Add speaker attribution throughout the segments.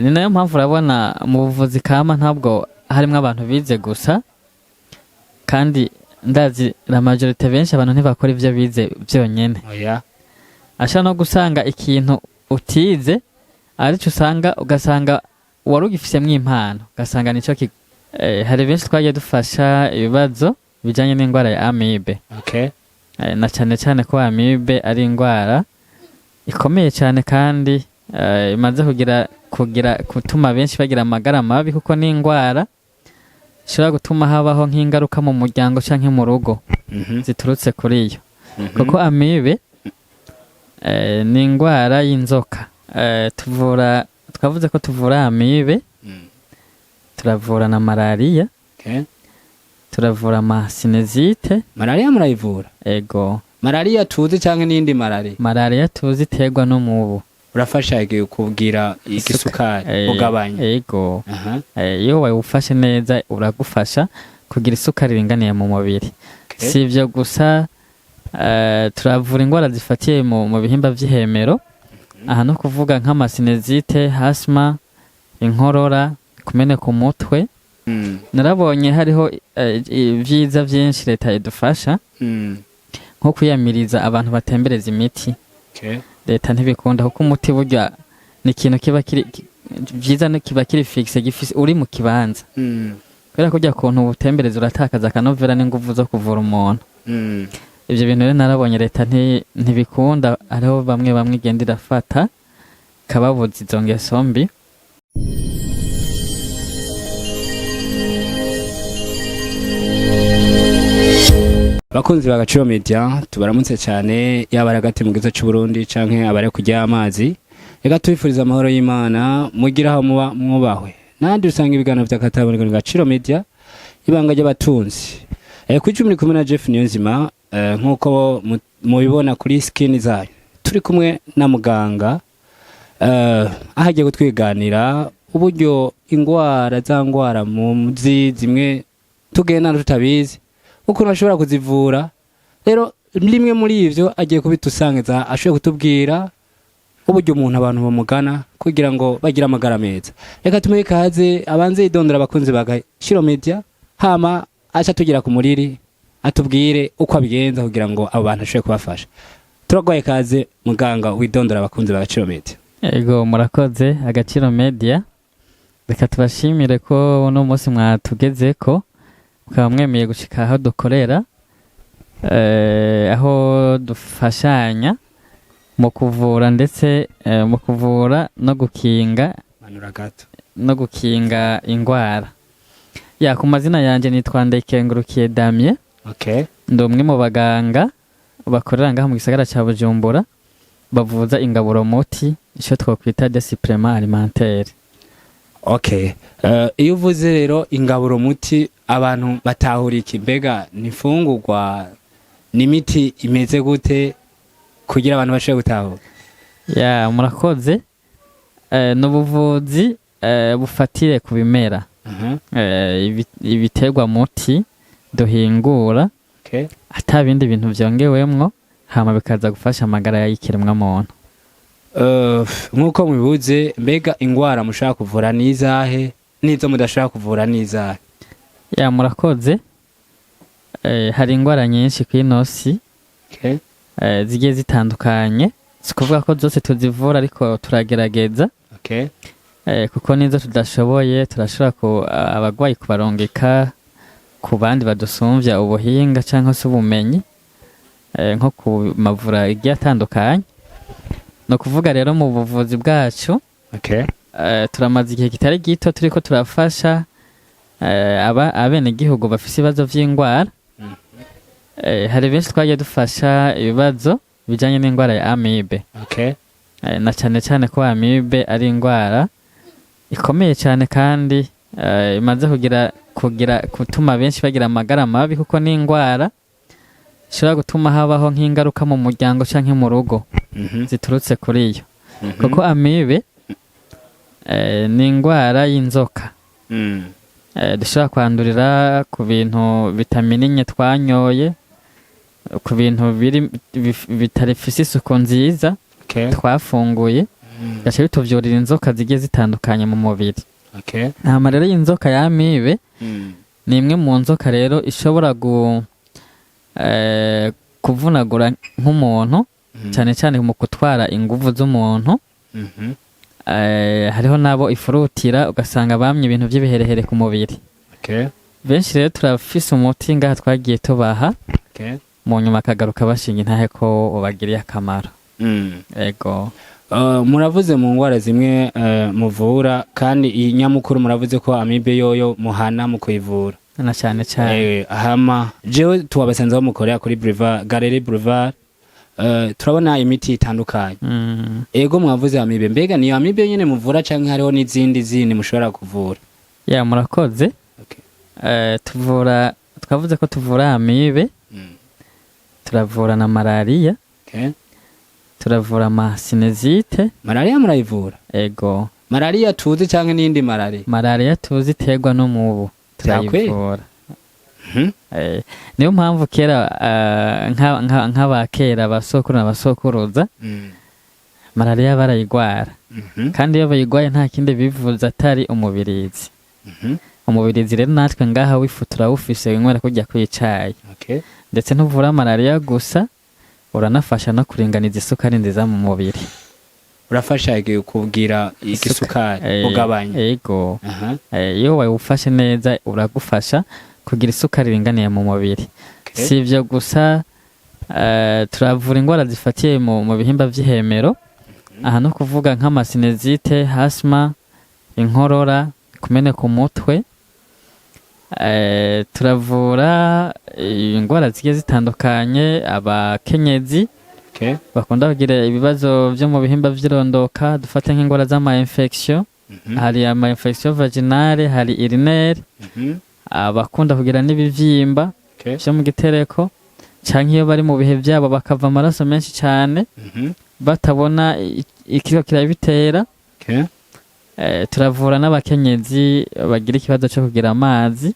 Speaker 1: Ni nayo mpamvu urabona mu buvuzi kama ntabwo harimo abantu bize gusa, kandi ndazi la majorité benshi abantu ntibakora ibyo bize byonyene.
Speaker 2: Oya.
Speaker 1: Ashobora no gusanga ikintu utize aricyo usanga, ugasanga wari ugifisemo impano, ugasanga nicyo hari benshi twagiye dufasha ibibazo bijyanye n'indwara ya amibe. Na cyane cyane ko amibe ari indwara ikomeye cyane kandi imaze kugira gutuma benshi bagira amagara mabi, kuko ni indwara ishobora gutuma habaho nk'ingaruka mu muryango cyangwa mu rugo ziturutse kuri iyo. Kuko amibe ni indwara y'inzoka. Tuvura, twavuze ko tuvura amibe, turavura na malariya, turavura ama sinusite.
Speaker 2: Malariya murayivura?
Speaker 1: Ego.
Speaker 2: Malariya tuzi canke n'iyindi malariya?
Speaker 1: Malariya tuzi iterwa n'umubu.
Speaker 2: Urafasha kugira igisukari ugabanya?
Speaker 1: Ego. Iyo wawufashe neza uragufasha kugira isukari iringaniye mu mubiri. Si ibyo gusa, turavura indwara zifatiye mu bihimba by'ihemero, aha no kuvuga nk'ama sinusite, asthme, inkorora, kumeneka umutwe. Narabonye hariho ibyiza byinshi leta idufasha, nko kwiyamiriza abantu batembereza imiti. Leta ntibikunda, kuko umuti burya ni ikintu kiba kiri byiza, kiba kiri fixe, gifise uri mu kibanza, kubera kurya kuntu ubutembereza uratakaza akanovera n'inguvu zo kuvura umuntu. Ibyo bintu rero narabonye leta ntibikunda, hariho bamwe bamwe igenda irafata ikababuza izo ngeso mbi.
Speaker 2: Bakunzi ba Gaciro Media, tubaramutse cyane, yaba ari hagati mu gihugu cy'u Burundi canke abari kujya amazi. Reka tubifuriza amahoro y'Imana, mugira aho muba mwubahwe. Nandi usanga ibiganiro by'akataboneka ni Gaciro Media, ibanga ry'abatunzi. Ku icumi kumwe na Jeff Niyonzima, nkuko mubibona kuri screen zayo. Turi kumwe na muganga, aho agiye kutwiganira uburyo ingwara za ngwara muzi zimwe tugenda tutabizi ukuntu bashobora kuzivura. Rero rimwe muri ivyo agiye kubitusangiza, ashoboye kutubwira uburyo umuntu abantu bamugana kugira ngo bagire amagara meza. Reka tumuhe ikaze, abanze yidondora abakunzi ba Gaciro Media, hama aca tugira ku muriri atubwire uko abigenza kugira ngo abo bantu ashobore kubafasha. Turagwaye ikaze muganga, widondora abakunzi ba Gaciro Media.
Speaker 1: Ego, murakoze Agaciro Media. Reka tubashimire ko uno munsi mwatugezeko, mukaba mwemeye gushika aho dukorera, aho dufashanya mu kuvura ndetse mu kuvura no gukinga
Speaker 2: Manura gato.
Speaker 1: no gukinga ingwara. Ya, ku mazina yanje nitwa Ndayikengurukiye Damien. Ndi umwe mu baganga bakorera ngaha mu gisagara ca Bujumbura bavuza ingaburo muti, icyo twokwita des suppléments alimentaires.
Speaker 2: Okay. Iyo uvuze rero ingaburo muti, abantu batahura iki? Mbega ni imfungurwa, ni imiti imeze gute, kugira abantu bashobore gutahura?
Speaker 1: Ya, murakoze. Ni ubuvuzi bufatire ku bimera. Ibiterwa muti duhingura ata bindi bintu vyongewemwo, hama bikaza gufasha amagara y'ikiremwa muntu.
Speaker 2: Nk'uko mubibuze, mbega ingwara mushaka kuvura n'izahe, n'izo mudashaka kuvura n'izahe?
Speaker 1: Ya, murakoze. Hari ingwara nyinshi kw'ino si zigiye zitandukanye. Si kuvuga ko zose tuzivura, ariko turagerageza. Kuko nizo tudashoboye turashobora ku abagwayi kubarungika ku bandi badusumvya ubuhinga cyangwa se ubumenyi, nko ku mavura agiye atandukanye. Ni ukuvuga rero mu buvuzi bwacu, turamaze igihe kitari gito turiko turafasha aba abenegihugu bafise ibibazo vy'ingwara. Hari benshi twagiye dufasha ibibazo bijanye n'ingwara ya amibe. Na cyane cyane ko amibe ari indwara ikomeye cyane kandi imaze kugira gutuma benshi bagira amagara mabi, kuko ni indwara ishobora gutuma habaho nk'ingaruka mu muryango canke mu rugo ziturutse kuri iyo. Kuko amibe ni indwara y'inzoka dushobora kwandurira ku bintu vitaminine twanyoye, ku bintu biri bitarifise isuku nziza twafunguye. Gaca bituvyurira inzoka zigiye zitandukanye mu mubiri. Hama rero iyi nzoka ya amibe ni imwe mu nzoka rero ishobora kuvunagura nk'umuntu, cyane cyane mu gutwara inguvu z'umuntu. Hariho n'abo ifurutira, ugasanga bamye ibintu by'ibiherehere ku mubiri. Benshi rero turafise umuti ngaha twagiye tubaha, mu nyuma akagaruka bashinga intahe ko ubagiriye akamaro. Ego.
Speaker 2: Muravuze mu ngwara zimwe muvura, kandi iyi nyamukuru muravuze ko amibe yoyo muhana mu kuyivura.
Speaker 1: Na cyane cyane.
Speaker 2: Hama jewe tuwabasanze aho mukorera kuri Boulevard, Galerie Boulevard, turabona imiti itandukanye. Ego, mwavuze amibe, mbega niyo amibe nyene muvura canke hariho n'izindi zindi mushobora kuvura?
Speaker 1: Ya, murakoze. Tuvura, twavuze ko tuvura amibe, turavura na malariya, turavura ama sinusite.
Speaker 2: Malariya murayivura?
Speaker 1: Ego.
Speaker 2: Malariya tuzi canke n'iyindi malariya?
Speaker 1: Malariya tuzi iterwa n'umubu turayivura. Niyo mpamvu kera nk'abakera, abasokuru n'abasokuruza, malariya barayigwara. Kandi iyo bayigwaye nta kindi bivuza atari umubirizi. Umubirizi rero natwe ngaha wifu turawufise, winywera kurya kw'icayi. Ndetse ntuvura malariya gusa, uranafasha no kuringaniza isukari nziza mu mubiri.
Speaker 2: Urafasha kugira igisukari kugabanya?
Speaker 1: Ego. Iyo wawufashe neza uragufasha kugira isukari iringaniye mu mubiri. Si ibyo gusa, turavura indwara zifatiye mu bihimba vy'ihemero. Aha no kuvuga nk'ama sinusite, asthme, inkorora, kumeneka umutwe. Turavura indwara zigiye zitandukanye, abakenyezi bakunda kugira ibibazo byo mu bihimba vy'irondoka, dufate nk'indwara z'ama infection. Hari ama infection vaginale, hari urinaire, abakunda kugira n'ibivyimba vyo mu gitereko, canke iyo bari mu bihe vyabo bakava amaraso menshi cane, batabona ikiriko kirabitera. Turavura n'abakenyezi bagira ikibazo co kugira amazi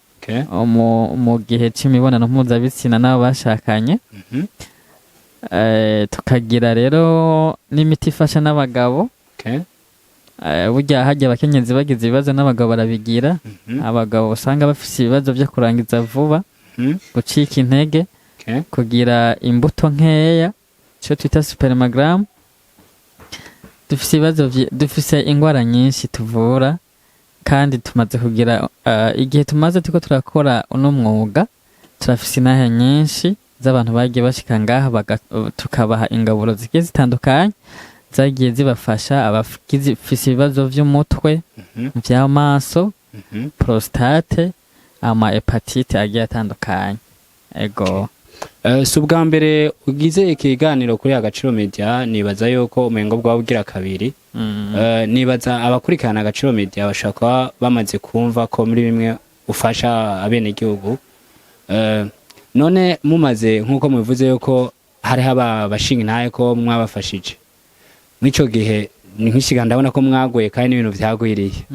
Speaker 1: mu gihe c'imibonano mpuzabitsina n'abo bashakanye. Tukagira rero n'imiti ifasha n'abagabo. Burya harya abakenyezi bagize ibibazo n'abagabo barabigira. Abagabo usanga bafise ibibazo vyo kurangiza vuba, gucika intege, kugira imbuto nkeya, ico twita spermogramme. Dufise ibibazo dufise ingwara nyinshi tuvura, kandi tumaze kugira igihe tumaze turiko turakora uno mwuga, turafise intahe nyinshi z'abantu bagiye bashika ngaha, tukabaha ingaburo zigiye zitandukanye zagiye zibafasha, abafise ibibazo vy'umutwe, vy'amaso, prostate, ama hépatite agiye atandukanye. Ego.
Speaker 2: Si ubwa mbere ugize ikiganiro kuri Agaciro Media, nibaza yuko umengo bwaba bugira kabiri. Nibaza abakurikirana Agaciro Media bashobora kuba bamaze kumva ko muri bimwe ufasha abenegihugu. None mumaze, nk'uko mubivuze yuko hariho abashinga intahe ko mwabafashije mw'ico gihe, ni nk'ishiga ndabona ko mwaguye kandi n'ibintu vyagwiriye.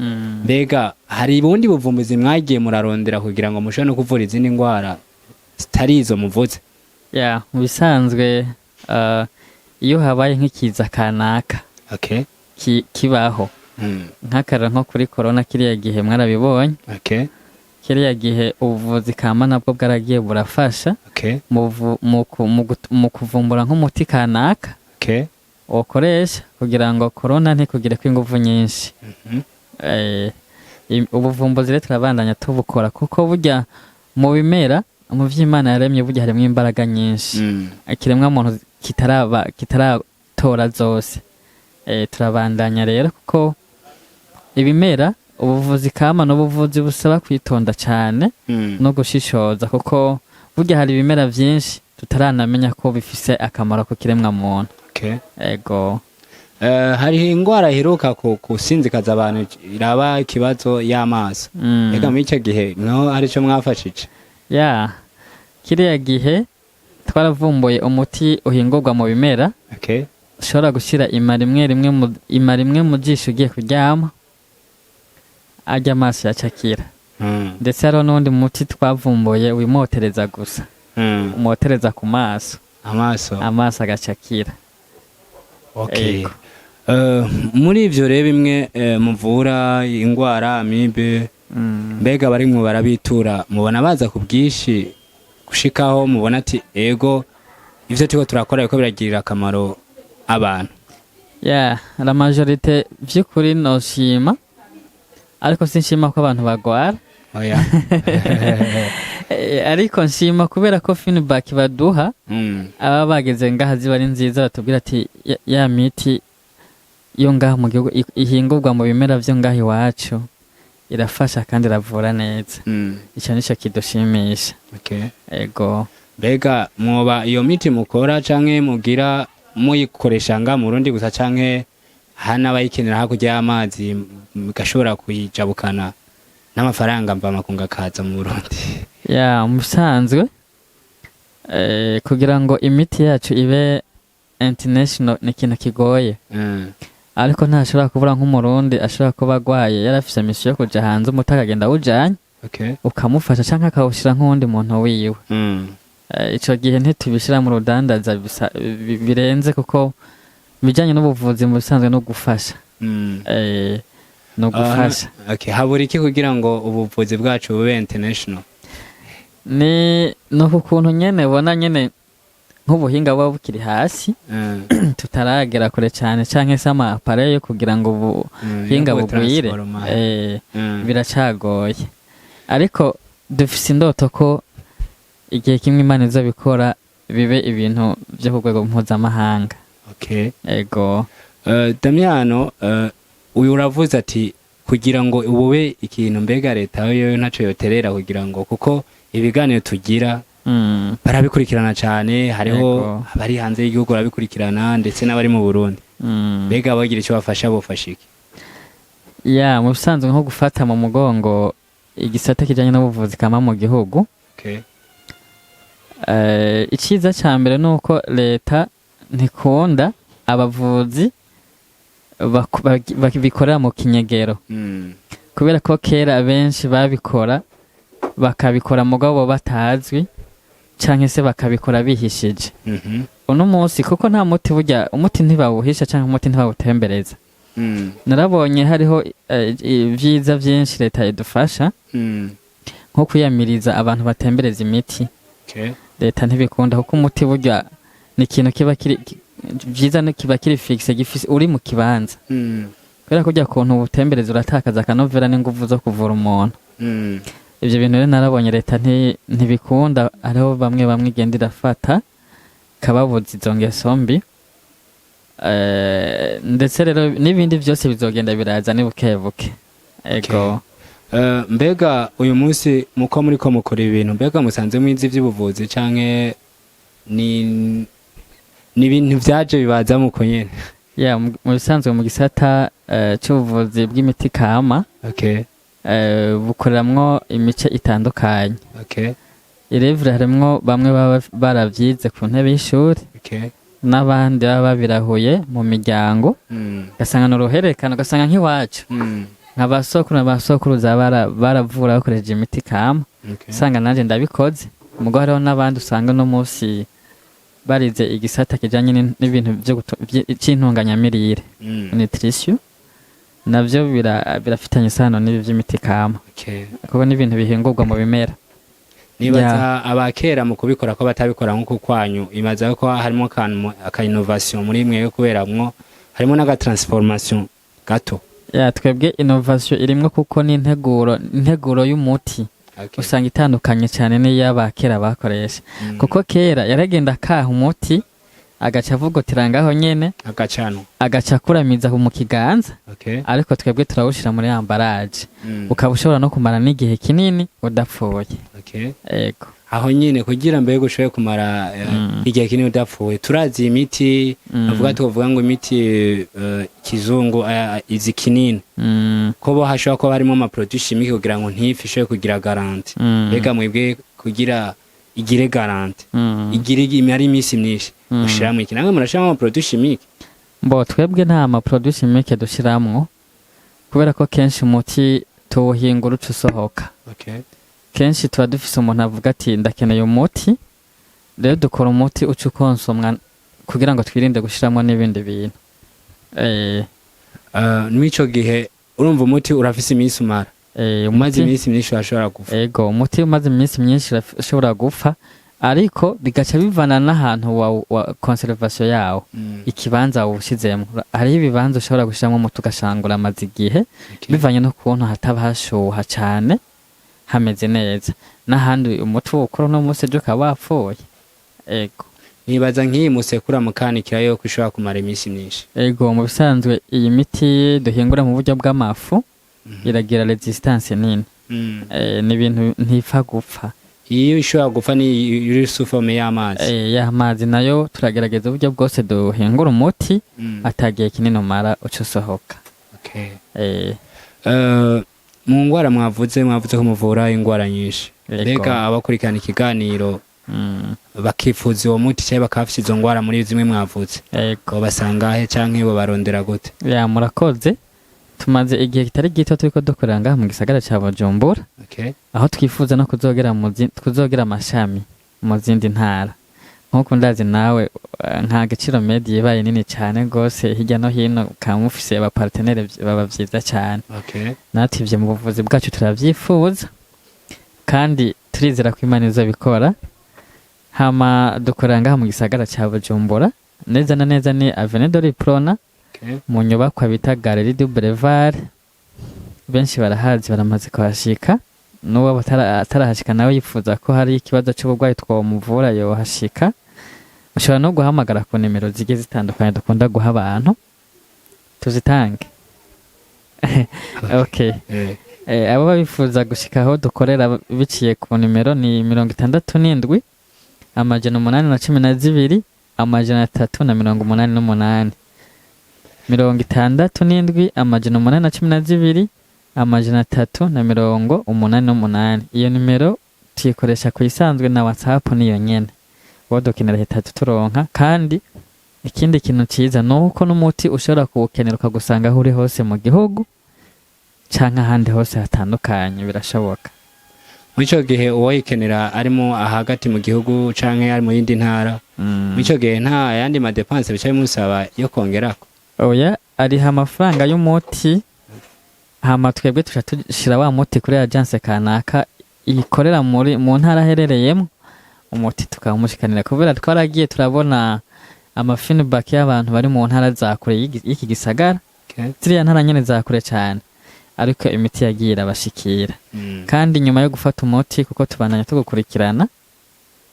Speaker 2: Mbega hari ubundi buvumbuzi mwagiye murarondera kugira ngo mushobore no kuvura izindi ndwara zitari izo muvuze?
Speaker 1: Ya, mu bisanzwe iyo habaye nk'ikiza kanaka kibaho, nk'akarora nko kuri corona kiriya gihe mwarabibonye, kiriya gihe ubuvuzi kama nabwo bwaragiye burafasha mu kuvumbura nk'umuti kanaka wokoresha kugira ngo corona ntikugireko inguvu nyinshi. Ubuvumbuzi rero turabandanya tubukora, kuko burya mu bimera, mu vy'Imana yaremye, burya harimwo imbaraga nyinshi ikiremwa muntu kitaraba kitaratora zose. Turabandanya rero, kuko ibimera, ubuvuzi kama n'ubuvuzi busaba kwitonda cyane no gushishoza, kuko burya hari ibimera vyinshi tutaranamenya ko bifise akamaro ku kiremwa muntu. Ego.
Speaker 2: Hari ingwara iheruka kusinzikaza abantu, iraba ikibazo y'amaso. Ega muri icyo gihe niho hari ico mwafashije?
Speaker 1: Ya, kiriya gihe twaravumbuye umuti uhingurwa mu bimera ushobora gushyira ima rimwe rimwe mu ima rimwe mu jisho ugiye kuryama, arya amaso yacakira. Ndetse hariho n'undi muti twavumbuye wimotereza gusa, umotereza ku maso,
Speaker 2: amaso,
Speaker 1: amaso agacakira.
Speaker 2: Okay.
Speaker 1: Ego.
Speaker 2: Muri ivyo rero bimwe muvura ingwara amibe, mbega barimwo barabitura, mubona baza ku bwinshi gushikaho mubona ati ego, ivyo turiko turakora biriko biragirira akamaro abantu?
Speaker 1: Ya, la majorité vy'ukuri noshima, ariko sinshima ko abantu bagwara.
Speaker 2: Oya.
Speaker 1: Ariko nshima kubera ko feedback baduha aba bageze ngaha ziba ari nziza, batubwira ati ya miti yo ngaha mu gihugu ihingurwa mu bimera vyo ngaha iwacu irafasha kandi iravura neza. Ico nico kidushimisha. Ego.
Speaker 2: Mbega mwoba iyo miti mukora canke mugira muyikoresha nga mu Burundi gusa, canke hari n'abayikenera hakurya y'amazi mugashobora kuyijabukana n'amafaranga mvamakungu akaza mu Burundi?
Speaker 1: Ya, mu bisanzwe kugira ngo imiti yacu ibe international ni ikintu kigoye, ariko ntashobora kubura nk'Umurundi ashobora kuba agwaye, yari afise mission yo kuja hanze, umuti akagenda awujanye, ukamufasha canke akawushira nk'uwundi muntu wiwe. Ico gihe ntitubishira mu rudandaza birenze, kuko ibijanye n'ubuvuzi mu bisanzwe no gufasha. No gufasha.
Speaker 2: Ah, okay. Habura iki kugira ngo ubuvuzi bwacu bube international?
Speaker 1: Ni no ku kuntu nyene ubona nyene nk'ubuhinga buba bukiri hasi, tutaragera kure cane, canke se ama appareil yo kugira ngo ubuhinga
Speaker 2: yo
Speaker 1: bugwire.
Speaker 2: Transforma.
Speaker 1: Biracagoye, ariko dufise indoto ko igihe kimwe Imana izobikora bibe ibintu vyo ku rwego mpuzamahanga. Ego.
Speaker 2: Damiano, uyu uravuze ati kugira ngo ubube ikintu, mbega leta yo ntaco yoterera kugira ngo, kuko ibiganiro tugira barabikurikirana cyane, hariho abari hanze y'igihugu barabikurikirana, ndetse n'abari mu Burundi, mbega bagira icyo bafasha, bofasha iki?
Speaker 1: Ya, mu bisanzwe nko gufata mu mugongo igisata kijanye n'ubuvuzi kama mu gihugu. Iciza ca mbere ni uko leta ntikunda abavuzi bikorera mu kinyegero, kubera ko kera abenshi babikora bakabikora mugabo batazwi, canke se bakabikora bihishije. Uno munsi kuko nta muti, burya umuti ntibawuhisha canke umuti ntibawutembereza. Narabonye hariho ivyiza vyinshi leta idufasha, nko kwiyamiriza abantu batembereza imiti. Leta ntibikunda, kuko umuti burya ni ikintu kiba kiri vyiza, kiba kiri fixe, gifise uri mu kibanza, kubera ko urya kuntu ubutembereza uratakaza akanovera n'inguvu zo kuvura umuntu. Ivyo bintu rero narabonye leta ntibikunda, hariho bamwe bamwe igenda irafata ikababuza izo ngeso mbi. Ndetse rero n'ibindi byose bizogenda biraza ni buke buke. Ego.
Speaker 2: Mbega uyu munsi muko muriko mukora ibintu, mbega musanze mwize ivy'ubuvuzi canke ni ibintu vyaje bibaza muko nyene?
Speaker 1: Ya, mu bisanzwe mu gisata c'ubuvuzi bw'imiti kama, bukoreramwo imice itandukanye. Irevure harimwo bamwe baba baravyize ku ntebe y'ishuri, n'abandi baba babirahuye mu miryango, ugasanga ni uruhererekane, ugasanga nk'iwacu nka ba sokuru na ba sokuruza baravura bakoresheje imiti kama. Usanga nanjye ndabikoze, mugo hariho n'abandi usanga uno munsi barize igisata kijanye n'ibintu c'intunganyamirire, nutrition, navyo birafitanye isano n'ibi vy'imiti kama, kuko n'ibintu bihingurwa mu bimera.
Speaker 2: Nibaza abakera mu kubikora ko batabikora nk'uko kwanyu, ibaza ko harimo akantu aka innovation muri mwe, kubera mwo harimo n'aga transformation gato.
Speaker 1: Ya, twebwe innovation irimwo, kuko ni integuro y'umuti usanga itandukanye cyane n'iy'abakera bakoresha, kuko kera yaragenda akaha umuti, agaca avugutira ngaho nyene,
Speaker 2: agacanwa,
Speaker 1: agaca akuramiza mu kiganza. Ariko twebwe turawushira muri emballage, ukaba ushobora no kumara n'igihe kinini udapfuye. Ego.
Speaker 2: Aho nyine kugira mbega ushobore kumara igihe kinini udapfuye, turazi imiti bavuga, tuvuga ngo imiti kizungu, izi kinini, ko bo hashobora kuba harimo ama produits chimiques kugira ngo ntife, ishobore kugira garantie. Mbega mwebwe kugira igire garantie, igire imara iminsi myinshi, mushiramo iki? Namwe murashiramo ama produits chimiques?
Speaker 1: Mbo twebwe nta ma produits chimiques dushiramwo, kubera ko kenshi umuti tuwuhingura uca usohoka. Kenshi tuba dufise umuntu avuga ati ndakeneye umuti, rero dukora umuti uca ukonsomwa kugira ngo twirinde gushiramwo n'ibindi bintu.
Speaker 2: Mw'ico gihe urumva umuti urafise iminsi umara, umaze iminsi myinshi urashobora gupfa.
Speaker 1: Ego, umuti umaze iminsi myinshi urashobora gupfa, ariko bigaca bivana n'ahantu wa conservation yawo, ikibanza wawushizemo. Hariho ibibanza ushobora gushiramo umuti ugasanga uramaze igihe, bivanye n'ukuntu hataba hashuha cane, hameze neza, n'ahandi umuti wukora uno munsi ejo ukaba wapfuye. Ego.
Speaker 2: Nibaza nk'iyi musekura mukanikira yuko ishobora kumara iminsi myinshi.
Speaker 1: Ego, mu bisanzwe iyi miti duhingura mu buryo bw'amafu iragira resistance nini. Ni ibintu ntipfa gupfa.
Speaker 2: Iyo ishobora gupfa ni iri sous forme y'amazi.
Speaker 1: Y'amazi nayo turagerageza uburyo bwose duhingura umuti atagihe kinini umara, uca usohoka.
Speaker 2: Mu ngwara mwavuze ko muvura ingwara nyinshi.
Speaker 1: Yego.
Speaker 2: Mbega abakurikirana ikiganiro bakifuza uwo muti cyangwa bakaba bafise izo ngwara muri zimwe mwavuze, basanga he canke bobarondera gute?
Speaker 1: Ya, murakoze. Tumaze igihe kitari gito turiko dukorera ngaha mu gisagara ca Bujumbura, aho twifuza no kuzogera amashami mu zindi ntara. Nk'uko ndazi nawe, nka Gaciro Media ibaye nini cyane rwose hirya no hino, ukaba mufise aba partenaires, baba vyiza cyane. Natwe ivyo mu buvuzi bwacu turavyifuza kandi turizera ko Imana izobikora. Hama dukorera ngaha mu gisagara ca Bujumbura, neza na neza ni Avenue de l'Uprona, mu nyubakwa bita Galerie du Boulevard. Benshi barahazi, baramaze kuhashika. N'uwo atarahashika nawe yifuza ko hari ikibazo c'uburwayi twomuvura yohashika. Ushobora no guhamagara ku nimero zigiye zitandukanye dukunda guha abantu. Tuzitange? Okay. Abo bifuza gushika aho dukorera biciye ku nimero ni 67 812 388, 67 812 388. Iyo nimero tuyikoresha ku isanzwe na WhatsApp niyo nyene, uwo dukenera hita turonka. Kandi ikindi kintu ciza ni uko n'umuti ushobora kuwukenera ukagusanga aho uri hose mu gihugu canke ahandi hose hatandukanye, birashoboka.
Speaker 2: Muri ico gihe uwoyikenera arimo hagati mu gihugu canke ari mu yindi ntara, muri ico gihe nta yandi ma dépenses bica bimusaba yo kongerako?
Speaker 1: Oya, ariha amafaranga y'umuti, hama twebwe tuca dushira wa muti kuri agence kanaka ikorera muri mu ntara aherereyemo, umuti tukawumushikanira, kubera twaragiye turabona ama feedback y'abantu bari mu ntara za kure y'iki gisagara, ziriya ntara nyene za kure cane, ariko imiti yagiye irabashikira. Kandi nyuma yo gufata umuti, kuko tubandanya tugukurikirana,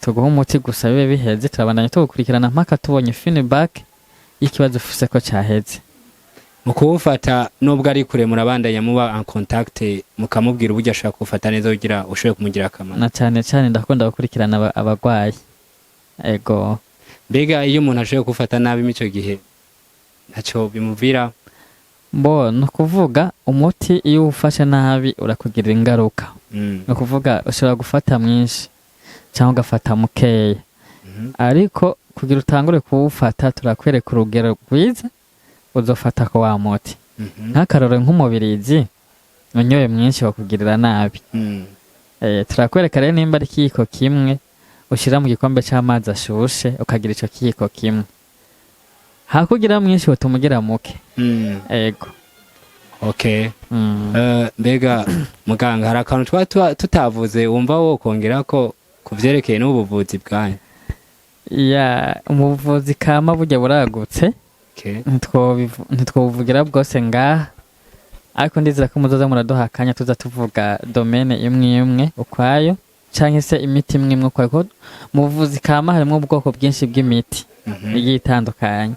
Speaker 1: tuguha umuti gusa bibe biheze, turabandanya tugukurikirana mpaka tubonye feedback y'ikibazo ufise ko caheze.
Speaker 2: Mu kuwufata, nubwo ari kure, murabandanya muba en contact, mukamubwira uburyo ashobora kuwufata neza kugira ushobore kumugira akamaro?
Speaker 1: Na cane cane ndakunda gukurikirana abagwayi, ego.
Speaker 2: Mbega iyo umuntu ashoboye kuwufata nabi mico gihe ntaco bimuvira?
Speaker 1: Bo ni ukuvuga umuti iyo uwufashe nabi urakugirira ingaruka. Ni ukuvuga ushobora gufata mwinshi cyangwa ugafata mukeya, ariko kugira utangure kuwufata turakwereka urugero rwiza uzofata ko wa muti. Nk'akarorero, nk'umubirizi unyoye mwinshi wakugirira nabi. Turakwereka rero nimba ari ikiyiko kimwe ushyira mu gikombe cy'amazi ashushe, ukagira ico kiyiko kimwe, hakugira mwinshi wotuma ugira muke. Ego.
Speaker 2: Mbega muganga, hari akantu twa tutavuze wumva wo kongera ko ku vyerekeye n'ubuvuzi bwanyu?
Speaker 1: Ya, umuvuzi kama burya buragutse. Ntitwobuvugira bwose ngaha, ariko ndizera ko muzoza muraduha akanya tuza tuvuga domaine imwe imwe ukwayo, canke se imiti imwe imwe ukwayo, kuko mu buvuzi kama harimwo ubwoko bwinshi bw'imiti igiye itandukanye.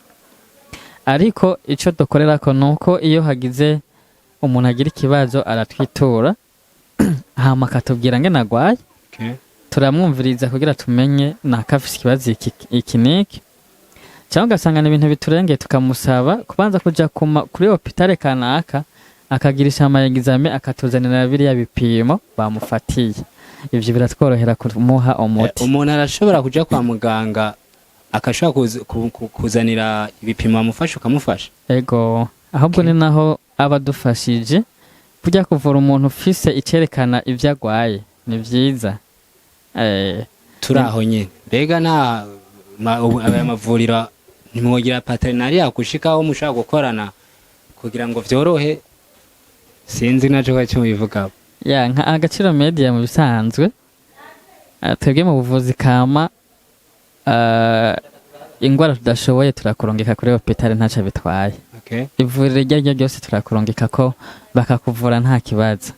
Speaker 1: Ariko ico dukorerako ni uko iyo hagize umuntu agira ikibazo aratwitura, hama akatubwira ngene agwaye. Turamwumviriza kugira tumenye naka afise ikibazo iki iki n'iki, cyangwa ugasanga ni ibintu biturengeye, tukamusaba kubanza kuja kuri hôpital kanaka akagirisha ama examens, akatuzanira biriya bipimo bamufatiye. Ivyo biratworohera kumuha umuti.
Speaker 2: Umuntu arashobora kuja kwa muganga akashobora kuzanira ibipimo amufasha, ukamufasha?
Speaker 1: Ego, ahubwo ni naho aba adufashije. Burya kuvura umuntu ufise icerekana ivyo agwaye ni vyiza.
Speaker 2: Turi aho nyene, mbega nta aya mavuriro Ntimwogira partenariat gushikaho mushobora gukorana kugira ngo vyorohe? Sinzi naco ko cyo mubivuga.
Speaker 1: Ya, nka Agaciro Media, mu bisanzwe twebwe mu buvuzi kama, ingwara tudashoboye turakurungika kuri hôpital, ntaco bitwaye. Ivuriro iryo ari ryo ryose turakurungika ko bakakuvura, nta kibazo.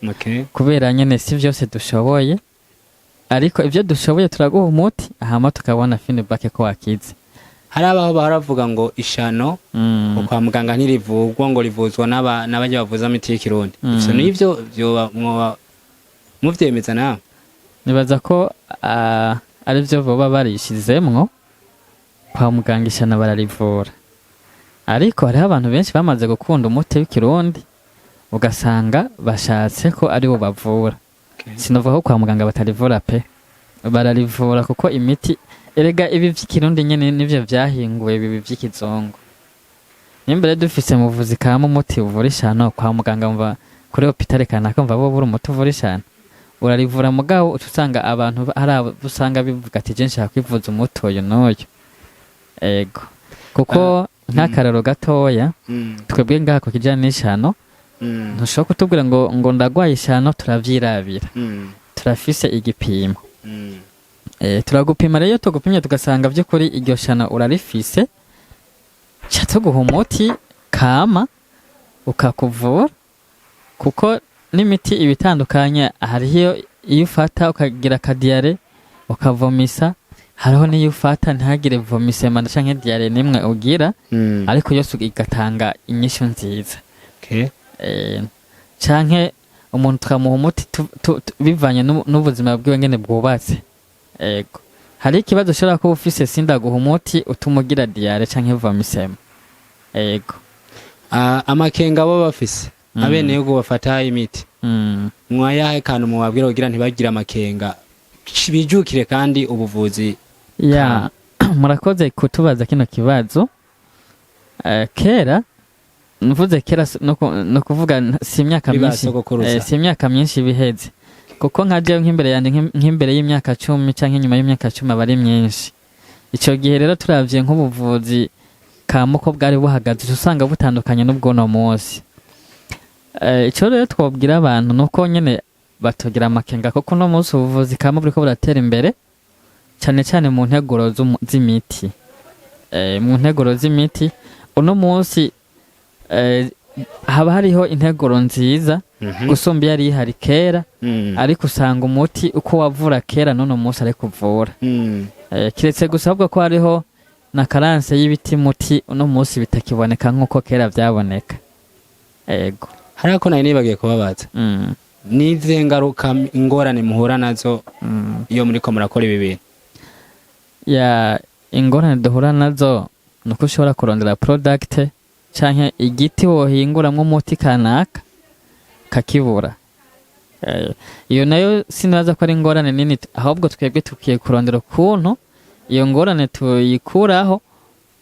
Speaker 1: Kubera nyene si vyose dushoboye, ariko ibyo dushoboye turaguha umuti, hama tukabona feedback ko wakize.
Speaker 2: Hari abaho baravuga ngo ishano ngo kwa muganga ntirivurwa, ngo rivuzwa n'abajya bavuza imiti y'ikirundi. Ivyo nivyo vyoba mwoba muvyemeza nawe?
Speaker 1: Nibaza ko ari byo boba barishizemwo. Kwa muganga ishano bararivura, ariko hariho abantu benshi bamaze gukunda umuti w'ikirundi, ugasanga bashatse ko ari wo bavura. Sinovuga ko kwa muganga batarivura pe, bararivura, kuko imiti erega ibi vy'ikirundi nyene nivyo vyahinguwe ibi vy'ikizungu. Nimba rero dufise mu buvuzi kama umuti uvura ishano, kwa muganga mva kuri hôpital kanaka mva bo buri umuti uvura ishano urarivura, mugabo uca usanga abantu hari abo usanga bivuga ati: "Je nshaka kwivuza umuti uyu n'uyu." Ego, kuko nk'akararo gatoya, twebwe ngaha ku kijanye n'ishano, ntushobora kutubwira ngo ndagwaye ishano, turavyirabira. Turafise igipimo. Turagupima rero, iyo tugupimye tugasanga by'ukuri iryo shano urarifise, ca tuguha umuti kama ukakuvura, kuko n'imiti iba itandukanye. Hariho iyo ufata ukagira aka diarrhée, ukavomisa, hariho n'iyo ufata ntihagire vomissement canke diarrhée nimwe ugira, ariko yose igatanga inyishu nziza. Canke umuntu tukamuha umuti bivanye n'ubuzima bwiwe ngene bwubatse. Ego, hari ikibazo ushobora kuba ufise, sindaguha umuti utuma ugira diarrhée canke vomissement. Ego.
Speaker 2: Ah, amakenga bo bafise abenegihugu bafata imiti, mwayahe kantu mubabwira kugira ntibagire amakenga, bijukire kandi ubuvuzi?
Speaker 1: Ya, murakoze kutubaza kino kibazo. Kera, mvuze kera no kuvuga si imyaka
Speaker 2: Kuri ba
Speaker 1: myinshi,
Speaker 2: sogokuruza.
Speaker 1: si imyaka myinshi biheze, kuko nka jewe nk'imbere yanjye, nk'imbere y'imyaka 10 canke inyuma y'imyaka 10 aba ari myinshi. Ico gihe rero turavye nk'ubuvuzi kama uko bwari buhagaze, uca usanga butandukanye n'ubw'uno munsi. Ico rero twobwira abantu nuko nyene batogira amakenga, kuko uno munsi ubuvuzi kama buriko buratera imbere cane cane mu nteguro z'imiti. Mu nteguro z'imiti uno munsi haba hariho integuro nziza gusumba iyo yari ihari kera, ariko usanga umuti uko wavura kera n'uno munsi ariko uvura. Kiretse gusa ahubwo ko hariho na carence y'ibiti muti uno munsi bitakiboneka nk'uko kera vyaboneka. Ego.
Speaker 2: Hariya ko nari nibagiye kubabaza, n'izihe ngaruka, ingorane muhura nazo iyo muriko murakora ibi bintu?
Speaker 1: Ya, ingorane duhura nazo ni uko ushobora kurondera product canke igiti wohinguramwo umuti kanaka kakibura. Iyo nayo sinibaza ko ari ingorane nini, ahubwo twebwe tukwiye kurondera ukuntu iyo ngorane tuyikuraho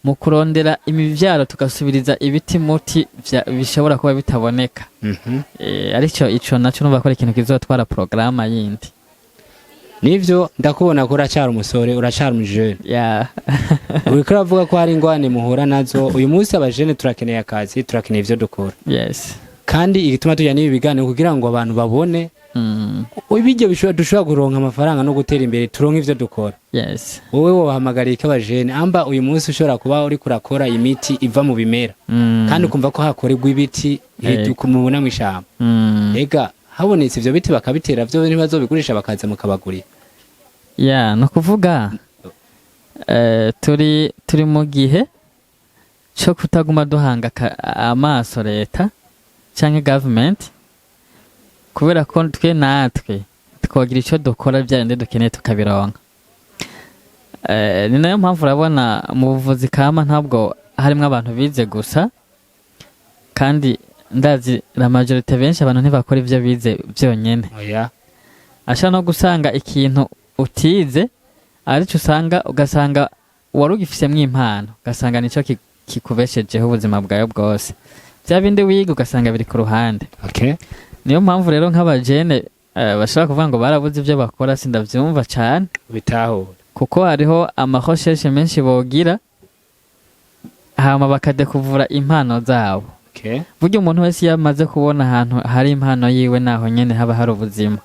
Speaker 1: mu kurondera imivyaro, tugasubiriza ibiti muti bishobora kuba bitaboneka. Ariko ico naco numva ko ari ikintu kizotwara porogaramu yindi.
Speaker 2: Nivyo, ndakubona ko uracyari umusore, uracyari umujene.
Speaker 1: Ya.
Speaker 2: Uriko uravuga ko hari ingorane muhura nazo. Uyu munsi abajene turakeneye akazi, turakeneye ivyo dukora. Kandi igituma tujya n'ibi biganiro kugira ngo abantu babone ibiryo dushobora kuronka amafaranga no gutera imbere, turonke ivyo dukora. Wowe wobahamagariye ko abajene amba uyu munsi ushobora kuba uriko urakora imiti iva mu bimera, kandi ukumva ko hakorerwa ibiti mubona mw'ishamba, ega habonetse ivyo biti bakabitera, vyo ntibazobigurisha bakaza mukabagurira?
Speaker 1: Ya, ni ukuvuga turi mu gihe cyo kutaguma duhanga amaso leta canke government, kubera ko twe natwe twogira ico dukora, bya bindi dukeneye tukabironka. Ni nayo mpamvu urabona mu buvuzi kama ntabwo harimwo abantu bize gusa, kandi ndazi la majorité benshi abantu ntibakora ivyo bize vyonyene.
Speaker 2: Oya.
Speaker 1: Ashobora no gusanga ikintu utize arico usanga, ugasanga wari ugifisemwo impano, ugasanga nico kikubeshejeho ubuzima bwawe bwose, bya bindi wiga ugasanga biri ku ruhande. Niyo mpamvu rero nk'abajene bashobora kuvuga ngo barabuze ibyo bakora, sindavyumva cane.
Speaker 2: Bitahura.
Speaker 1: Kuko hariho ama recherches menshi bogira. Hama bakadekuvura impano zabo. Burya umuntu wese iyo amaze kubona ahantu hari impano yiwe, naho nyene haba hari ubuzima.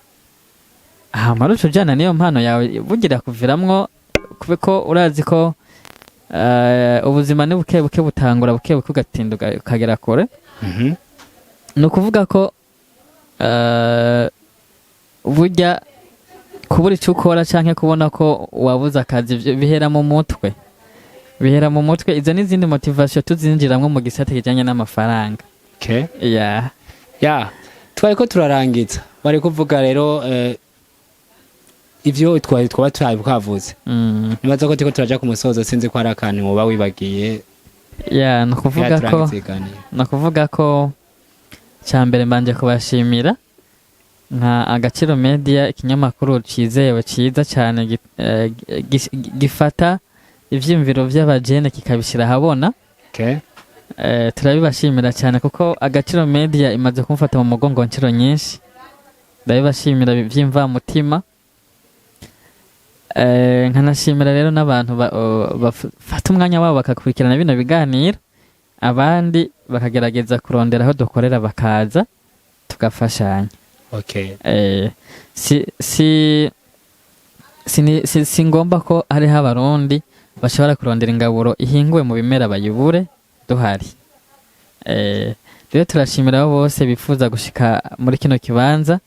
Speaker 1: Hama ruca ujana n'iyo mpano yawe, bugira kuviramwo, kuko urazi ko ubuzima ni buke buke, butangura buke buke, ugatinda ukagera kure. Ni ukuvuga ko burya kubura icyo ukora canke kubona ko wabuze akazi, bihera mu mutwe, bihera mu mutwe. Izo n'izindi motivation tuzinjiramwo mu gisata kijanye n'amafaranga. Yeah.
Speaker 2: Ya, twari ko turarangiza, bari kuvuga rero ivyo twari twaba twavuze. Nibaza ko turiko turaja ku musozo, sinzi ko hari akantu woba wibagiye.
Speaker 1: Yeah, ni ukuvuga ko
Speaker 2: turangiza ikiganiro.
Speaker 1: Ni ukuvuga ko cya mbere mbanje kubashimira nka Agaciro Media, ikinyamakuru cizewe, ciza cyane, gifata ivyiyumviro vy'abajene kikabishyira ahabona. Turabibashimira cyane kuko Agaciro Media imaze kumfata mu mugongo nshuro nyinshi. Ndabibashimira by'imvamutima. Nkanashimira rero n'abantu bafata umwanya wabo bakakurikirana bino biganiro, abandi bakagerageza kurondera aho dukorera bakaza tugafashanya. Si ngomba ko hariho Abarundi bashobora kurondera ingaburo ihinguwe mu bimera bayibure duhari. Rero turashimira abo bose bifuza gushika muri kino kibanza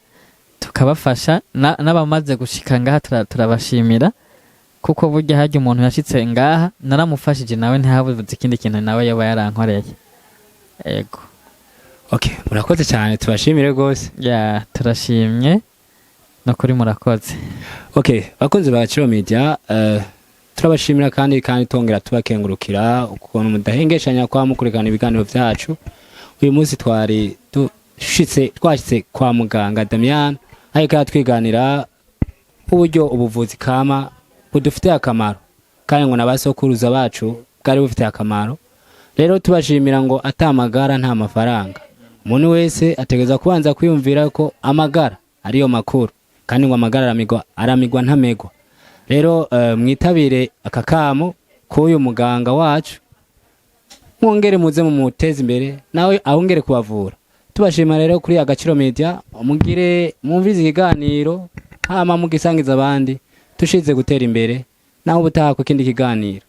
Speaker 1: tukabafasha, n'abamaze gushika ngaha turabashimira, kuko burya harya umuntu yashitse ngaha naramufashije, nawe ntihabuze ikindi kintu nawe yoba yarankoreye. Ego.
Speaker 2: Okay, murakoze cyane, tubashimire rwose.
Speaker 1: Ya, turashimye no kuri, murakoze.
Speaker 2: Okay, bakunzi ba Agaciro Media, turabashimira kandi tongera tubakengurukira ukuntu mudahengeshanya kwa mukurikirana ibiganiro vyacu. Uyu munsi twari dushitse, twashitse kwa muganga Damian, ariko yatwiganira uburyo ubuvuzi kama budufitiye akamaro, kandi ngo n'abasokuruza bacu bwari bufitiye akamaro. Rero tubashimira ngo atamagara nta mafaranga. Umuntu wese ategereza kubanza kwiyumvira ko amagara ariyo makuru, kandi ngo amagara aramigwa, aramigwa ntamegwa. Rero mwitabire aka kamo k'uyu muganga wacu, mwongere muze mumuteze imbere, nawe ahongere kubavura. Tubashima rero kuri Agaciro Media, mugire mwumvize ikiganiro hama mugisangiza abandi, tushize gutera imbere. Naho ubutaha ku kindi kiganiro.